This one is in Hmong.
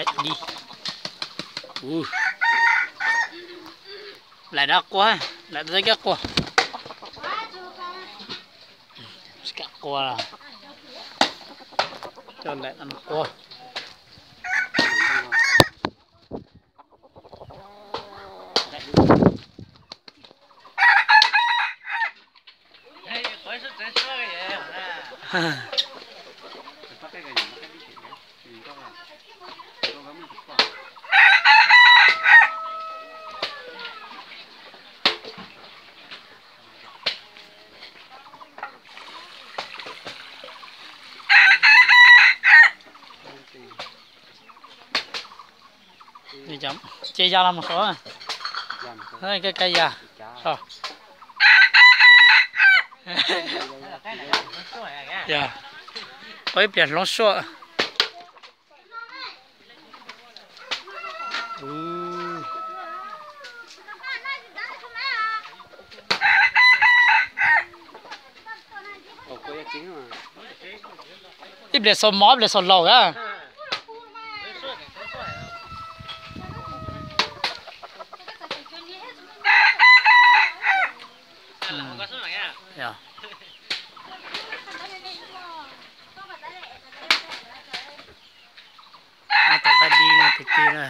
Di. Lam dab quas, lam dab kab quas. Kab quas, coj lam quas. Ces yas los mus saud, kab kab yas. Tau ib pliag hloov suaj. Ib pliag xaus mov, ib pliag xaus laus a. Tom qab dib no tig tig na.